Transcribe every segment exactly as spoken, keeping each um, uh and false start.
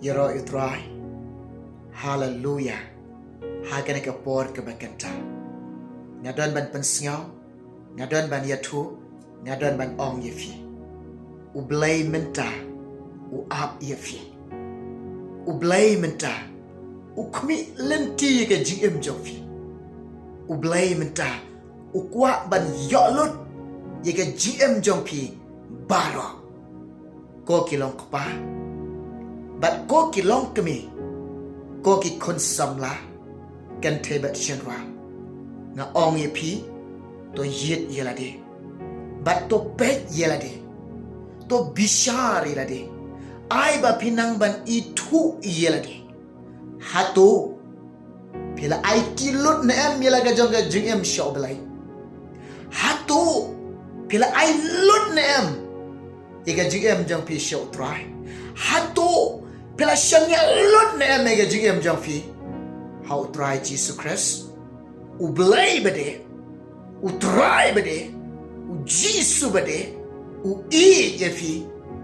Ïaroh ïa u Trai. Haleluya. Ha kane ka por kaba kynta, nga don ban pynsngew, nga don ban ïathuh, nga don ban ong ïa phi. U Blei mynta u ap ïa phi. U Blei mynta u khmih lynti ïa ka jingim jong phi. U Blei mynta u kwah ban ïoh lut ïa ka jingim jong phi baroh. Ko ki long kpa bad ko ki long kmie, ko ki khun samla, kynthei bad shynrang, nga ong ïa phi, to ïit ïa lade bad to peit ïa lade, to bishar ïa lade. Ai ba phi nang ban ithuh ïa lade. Hato phi la aiti lut ne em ïa la ka jong ka jingim sha U Blei? Hato phi la ai lut ne em ïa ka jingim jong phi sha U Trai? Hato phi la shaniah lut ne em ïa ka jingim jong phi ha U Trai Jisu Khrist? U Blei ba dei, U Trai ba dei, U Jisu ba dei u ïeit ïa phi.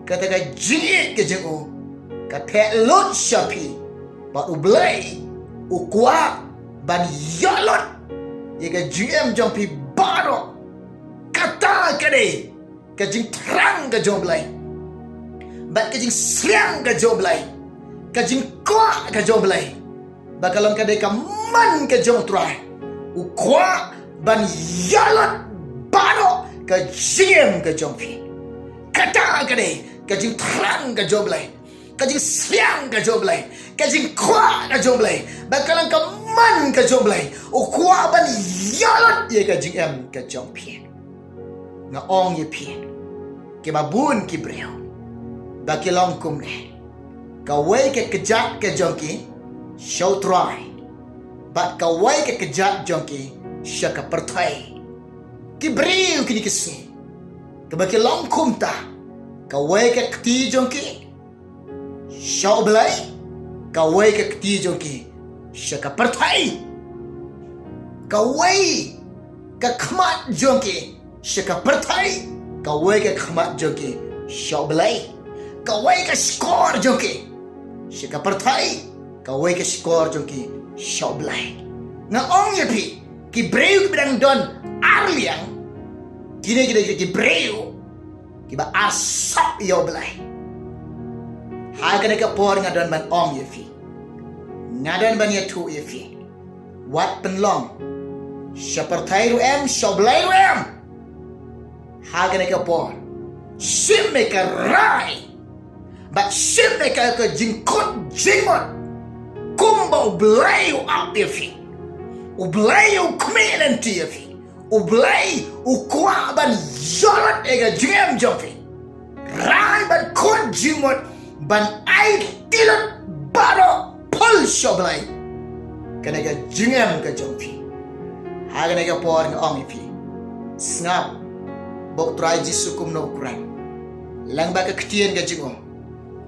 Kata ka jingïeit ka jong u ka theh lut sha phi. Bad U Blei u kwah ban ïoh lut ïa ka jingim jong phi baroh. Kata ka dei ka jingthrang ka jong U Blei bad ka jingsliang ka jong U Blei, ka jingkwah ka jong U Blei. Ba ka long ka dei ka mon ka jong U Trai, u kwah ban ïalam baroh ka jingim ka jong phi. Kata ka dei ka jingthrang ka jong U Blei, ka jingsliang ka jong U Blei, ka jingkwah ka jong U Blei. Ba ka long ka mon ka jong U Blei, u kwah ban ïalam ïa ka jingim ka jong phi. Nga ong ïa phi, kiba bun ki briew ba ki long kumne. Kawei ka kjat ka jong ki sha U Trai bad kawei ka kjat jong ki sha ka pyrthei. Ki briew kine ki sngi kiba ki long kumta, kawei ka kti jong ki sha U Blei, kawei ka kti jong ki sha ka pyrthei. Kawei ka khmat jong ki sha ka pyrthei, kawei ka khmat jong ki sha U Blei. Kawei ka shkor jong ki sha ka pyrthei, kawei ka shkor jong ki sha U Blei. Nga ong ïa phi, ki briew kiba dang don ar liang, kine ki dei ki briew kiba ar sap ïa U Blei. Ha kane ka por nga don ban ong ïa phi, nga don ban ïathuh ïa phi, wat pynlong, sha pyrthei ruh em, sha U Blei ruh em. Ha kane ka por, shim ïa ka rai bad shim ïa ka, ka jingkut jingmut kumba U Blei u ap ïa phi. U Blei u khmih lynti ïa phi. U Blei u kwah ban ïalam ïa ka jingim jong phi. Rai ban kut jingmut ban aiti lut baroh phul sha U Blei kane ka jingim ka jong phi. Ha kane ka por nga ong ïa phi, sngap ba U Trai Jisu kumno u kren lyngba ka ktien ka jong u.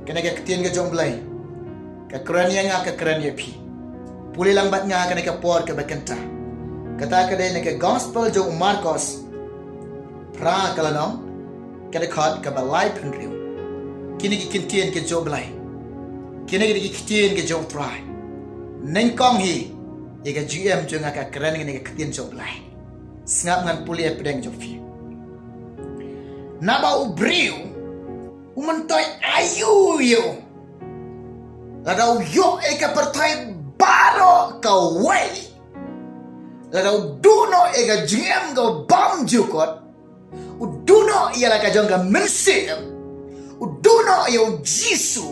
Kane ka ktien ka jong U Blei ka kren ïa nga, ka kren ïa phi. Pule lang bad nga kane ka por kaba kynta. Kata ka dei na ka gospel jong u Markos, phra ka lynnong, ka dkhot kaba laiphew hynriew. Kine ki ktien ka jong U Blei, kine ki ktien ka jong U Trai. Nyngkong hi ïa ka jingim jong nga ka kren kane ka ktien jong U Blei. Sngap ngan pule ïa pdeng jong phi. Naba u briew u myntoi aïu ïa u, lada u ïoh ïa ka pyrthei baroh kawei, lada u duh noh ïa ka jingim kaba bymjukut, u duh noh ïa la ka jong ka mynsiem, u duh noh ïa U Jisu,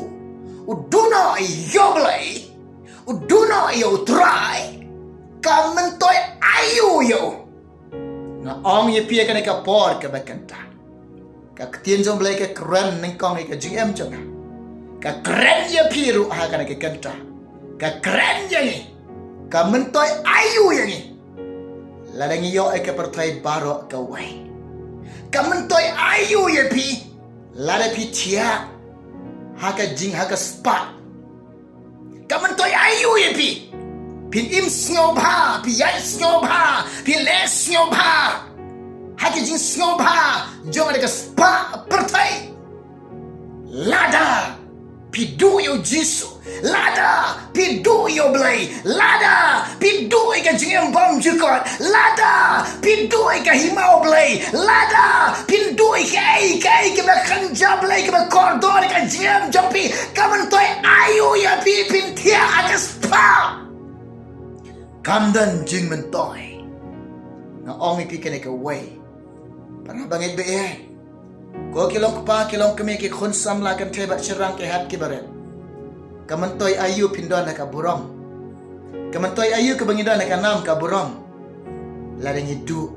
u duh noh ïa U Blei, u duh noh ïa U Trai, ka myntoi aïu ïa u? Nga ong ïa phi ha kane ka por kaba kynta, ka ktien jong U Blei ka kren nyngkong ïa ka jingim jong nga. Ka kren ïa phi ruh ha kane ka kynta. Ka kren ïa ngi. Ka myntoi aïu ïa ngi lada ngi ïoh ïa ka pyrthei baroh kawei? Ka myntoi aïu ïa phi lada phi thiah ha ka jing, ha ka spah? Ka myntoi aïu ïa phi? Phin im sngewbha, phi ïaid sngewbha, phi leh sngewbha ha ka jingsngewbha jong ka spah pyrthei. Lada Phi duh ïa u Jisu. Lada phi duh ïa u Blei, lada phi duh ïa ka jingim bymjukut, lada phi duh ïa ka hima u Blei, lada phi duh ïa kaei kaei kaba kynja Blei kaba kordor ïa ka jingim jong phi, ka myntoi aïu ïa phi phin thiah ha ka spah? Kam don jingmyntoi. Nga ong ïa phi kane kawei, para bangeit ba ïeit. Ko ki long kpa, ki long kmie, ki khun samla, kynthei bad shynrang, ki hep ki barit. Ka myntoi aïu phin don ha ka burom? Ka myntoi aïu kaba ngi don ha ka nam ka burom? Lada ngi duh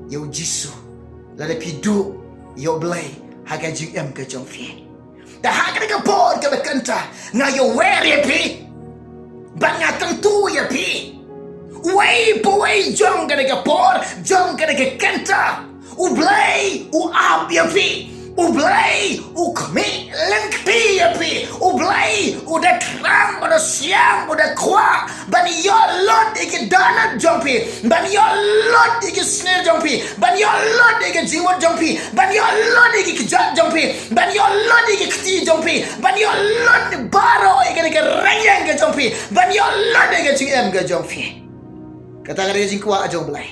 ïa u Jisu, lada phi duh ïa u Blei ha ka jingim ka jong phi. Te ha kane ka por kaba kynta nga ïawer ïa phi bad nga kyntu ïa phi. Uwei pa uwei jong kane ka por, jong kane ka kynta, u Blei u ap ïa phi. U Blei u khmih lynti ïa phi. U Blei u da thrang, u da siang, u da kwah ban ïoh lut ïa ki dohnud jong phi, ban ïoh lut ïa ki snier jong phi, ban ïoh lut ïa ki jingmut jong phi, ban ïoh lut ïa ki kjat jong phi, ban ïoh lut ïa ki kti jong phi, ban ïoh lut baroh ïa ki, ïa ki rynïeng ka jong phi, ban ïoh lut ïa ki jingim ka jong phi. Kata ka dei ka jingkwah jong u Blei.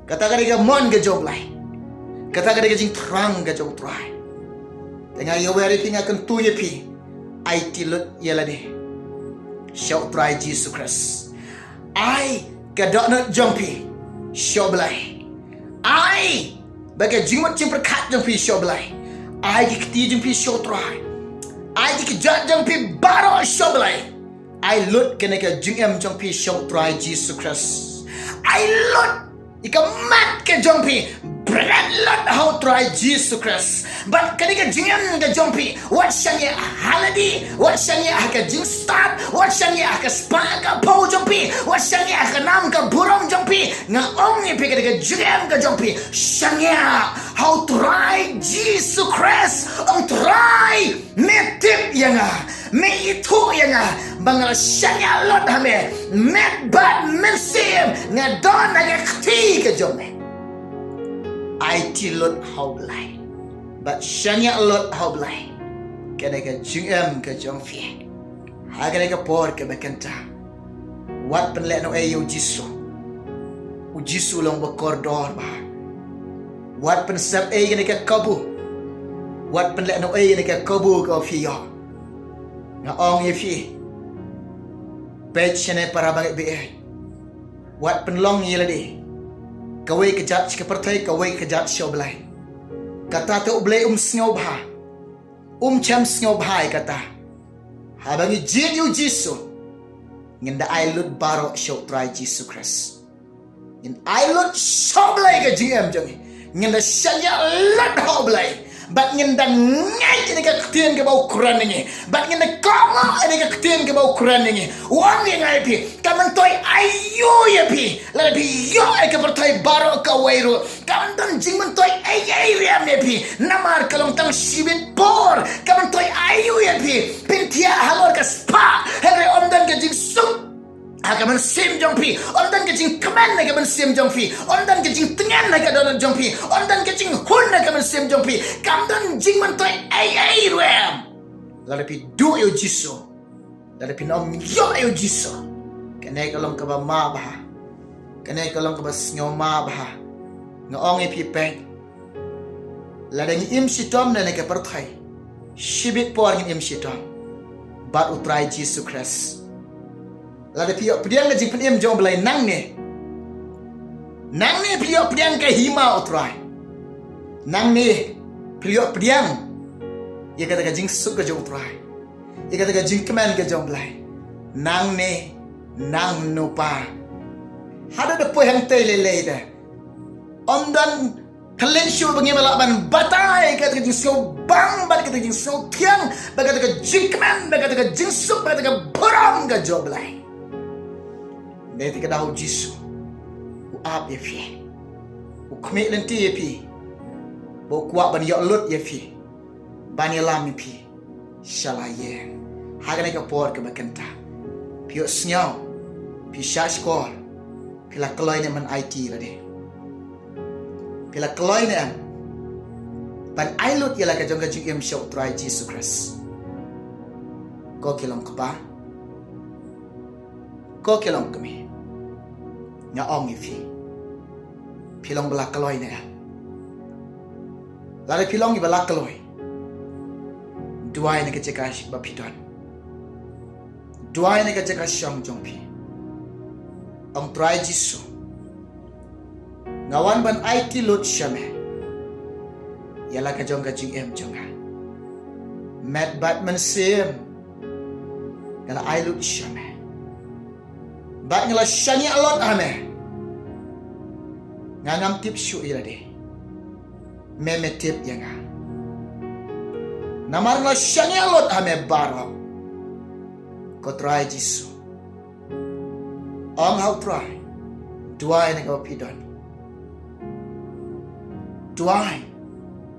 Kata ka dei ka mon ka jong u Blei. Kata ka dei ka jingthrang ka jong u Trai. Te nga ïawer ïa phi, nga kyntu ïa phi. Aiti lut ïa lade sha u Trai Jisu Khrist. Ai ka dohnud jong phi sha u Blei. Ai ba ka jingmut jingpyrkhat jong phi sha u Blei. Ai ki kti jong phi sha u Trai. Ai ki kjat jong phi baroh sha u Blei. Ai lut kane ka jingim jong phi sha u Trai Jisu Khrist. Ai lut ïa ka met ka jong phi, bret lut ha u Trai Jisu Khrist. Bad kane ka jingim ka jong phi, wat shaniah ha lade, wat shaniah ha ka jingstad, wat shaniah ha ka spah ka phew jong phi, wat shaniah ha ka nam ka burom jong phi. Nga ong ïa phi, kane ka jingim ka jong phi, shaniah ha u Trai Jisu Khrist. Ong, Trai, me tip ïa nga, me ithuh ïa nga ba nga la shaniah lut ha me, met bad mynsiem nga don ha ka kti ka jong me. Aiti lut ha u Blei bad shaniah lut ha u Blei. Kane ka jingim ka jong phi ha kane ka por kaba kynta. Wat pynlehnohei ïa u Jisu. U Jisu long ba kordor bha. Wat pynsep ei ïa kane ka kabu. Wat pynlehnohei ïa kane ka kabu kaba phi ïoh. Nga ong ïa phi, peit shane para bangeit ba ïeit. Wat pynlong ïa lade kawei ka jait sha ka pyrthei, kawei ka jait sha u Blei. Kata te u Blei um sngewbha, um shym sngewbha ïa kata. Haba ngi jied ïa u Jisu, ngin da ai lut baroh sha u Trai Jisu Khrist. Ngin ai lut sha u Blei ka jingim jong ngi. Ngin da shaniah lut ha u Blei. Bad ngin da ngeit ïa ka ktien kaba u kren ïa ngi. Bad ngin da kohnguh ïa ka ktien kaba u kren ïa ngi. U ong ïa nga ïa phi, ka myntoi aïu ïa phi lada phi ïoh ïa ka pyrthei baroh kawei ruh? Kam don jingmyntoi ei ei ruh ïa phi. Namar ka long tang shibit por. Ka myntoi aïu ïa phi phin thiah halor ka spah, hynrei ym don ka jingsuk ha ka mynsiem jong phi, ym don ka jingkmen ha ka mynsiem jong phi, ym don ka jingtngen ha ka dohnud jong phi, ym don ka jinghun ha ka mynsiem jong phi. Kam don jingmyntoi ei ei ruh em. Lada phi duh ïa u Jisu, lada phin ym ïoh ïa u Jisu, kane ka long kaba ma bha. Kane ka long kaba sngewma bha. Nga ong ïa phi, peit, lada ngi im shitom na kane ka pyrthei, shibit por ngin im shitom bad u Trai Jisu Khrist. Lada phi ïoh pdiang ka jingpynim jong u Blei nangne, nangne phi ïoh pdiang ka hima u Trai. Nangne phi ïoh pdiang ïa kata ka jingsuk ka jong u Trai, ïa kata ka jingkmen ka jong u Blei. Nangne, nangno pat. Haduh da poi hangtei lei lei te, ym don khlem shuh ba ngim lah ban batai ïa kata ka jingsngewbang bad kata ka jingsngewthiang bad kata ka jingkmen bad kata ka jingsuk bad kata ka burom ka jong u Blei. Dei te ka daw u Jisu u ap ïa phi, u khmih lynti ïa phi, ba u kwah ban ïoh lut ïa phi, ban ïalam ïa phi sha la ïing. Ha kane ka por kaba kynta, phi ïohsngew, phi shahshkor, phi la kloi ne em ban aiti lade? Phi la kloi ne em ban ai lut ïa la ka jong ka jingim sha u Trai Jisu Khrist? Ko ki long kpa, ko ki long kmie, nga ong ïa phi, phi long ba la kloi ne em? Lada phi long ïa ba la kloi, duwai na ka jaka ba phi don, duwai na ka jaka shong jong phi. Ong, Trai Jisu, nga wan ban aiti lut sha me ïa la ka jong ka jingim jong nga. Met bad mynsiem nga la ai lut sha me, bad nga la shaniah lut ha me. Nga ngam tip shuh ïa lade, me me tip ïa nga. Namar nga la shaniah lut ha me baroh. Ko Trai Jisu, ong ha u Trai, duwai na kaba phi don, duwai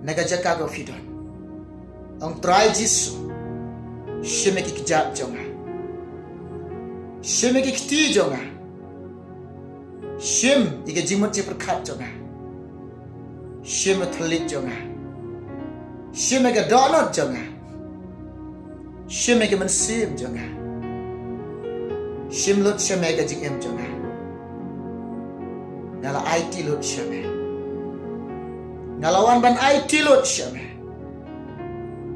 na ka jaka kaba phi don. Ong, Trai Jisu, shim ïa ki kjat jong nga, shim ïa ki kti jong nga, shim ïa ka jingmut jingpyrkhat jong nga, shim ïa ka thylliej jong nga, shim ïa ka dohnud jong nga, shim ïa ka mynsiem jong nga, shim lut sha me ka jingim jong nga. Nga la aiti lut sha me, nga la wan ban aiti lut sha me,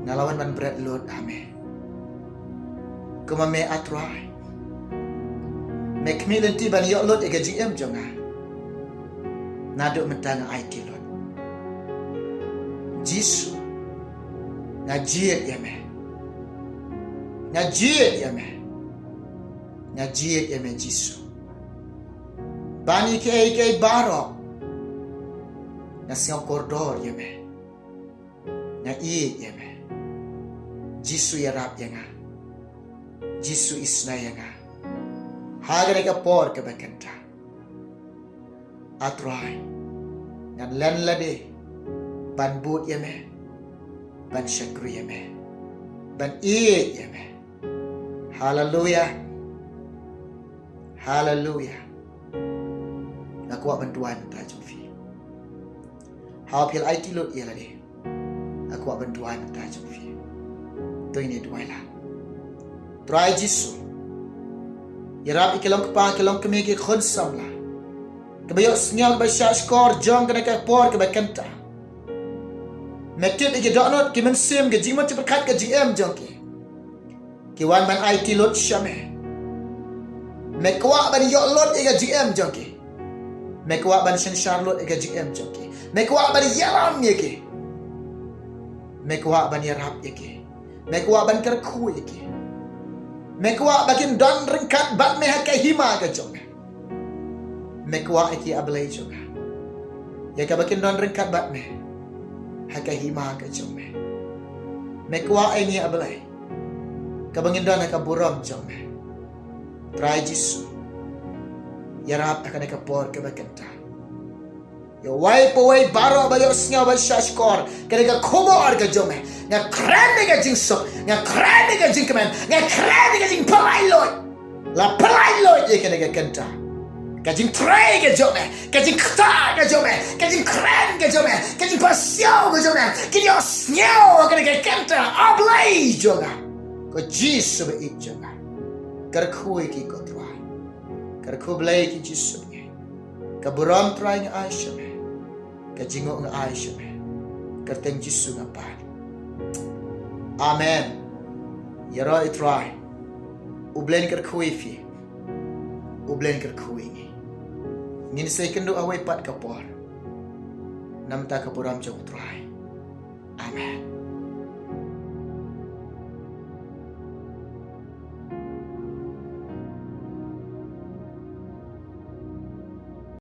nga la wan ban bret lut ha me. Kumba me, A Trai, me khmih lynti ban ïoh lut ïa ka jingim jong nga, naduh mynta nga aiti lut. Jisu, nga jied ïa me, nga jied ïa me, nga jied ïa me Jisu. Ban ïa kiei kiei baroh nga sngew kordor ïa me, nga ïeit ïa me. Jisu, ïarap ïa nga. Jisu, isnei ïa nga ha kane ka por kaba kynta. A Trai, ngan len lade ban bud ïa me, ban shakri ïa me, ban ïeit ïa me. Haleluia. Haleluia. Nga kwah ban duwai mynta jong phi. Haba phi la aiti lut ïa lade, nga kwah ban duwai mynta jong phi. To ngin duwai lang. Trai Jisu, ïarap ïa ki long kpa, ki long kmie, ki khun samla, kiba ïohsngew, kiba shahshkor jong kane ka por kaba kynta. Me tip ïa ki dohnud, ki mynsiem, ka jingmut jingpyrkhat ka jingim jong ki. Ki wan ban aiti lut sha me. Me kwah ban ïoh lut ïa ka jingim jong ki. Me kwah ban synshar lut ïa ka jingim jong ki. Me kwah ban ïalam ïa ki. Me kwah ban ïarap ïa ki. Me kwah ban kyrkhu ïa ki. Me kwah ba kin don ryngkat bad me ha ka hima ka jong me. Me kwah ïa ki, A Blei jong nga, ïa kaba kin don ryngkat bad me ha ka hima ka jong me. Me kwah ïa ngi, A Blei, kaba ngin don ha ka burom jong me. Trai Jisu, ïarap ha kane ka por kaba kynta. Ïa uwei pa uwei baroh ba ïohsngew, ba shahshkor kane ka khubor ka jong me, nga kren ïa ka jingsuk, nga kren ïa ka jingkmen, nga kren ïa ka jingpyllait luid. La pyllait luid ïa kane ka kynta. Ka jingtrei ka jong me, ka jingktah ka jong me, ka jingkren ka jong me, ka jingpasiaw ka jong me, kin ïohsngew ha kane ka kynta, A Blei jong nga. Ko Jisu ba ïeit jong nga, kyrkhu ïa ki, ko Trai. Kyrkhu, Blei, ïa ki, Jisu ba ïeit. Ka burom, Trai, nga ai sha me. Ka jingnguh nga ai sha me. Kyrteng Jisu nga pan. Amen. Ïaroh ïa u Trai. U Blei un kyrkhu ïa phi. U Blei un kyrkhu ïa ngi. Ngin sa ïakynduh ha kawei pat ka por. Namar ka burom jong u Trai. Amen.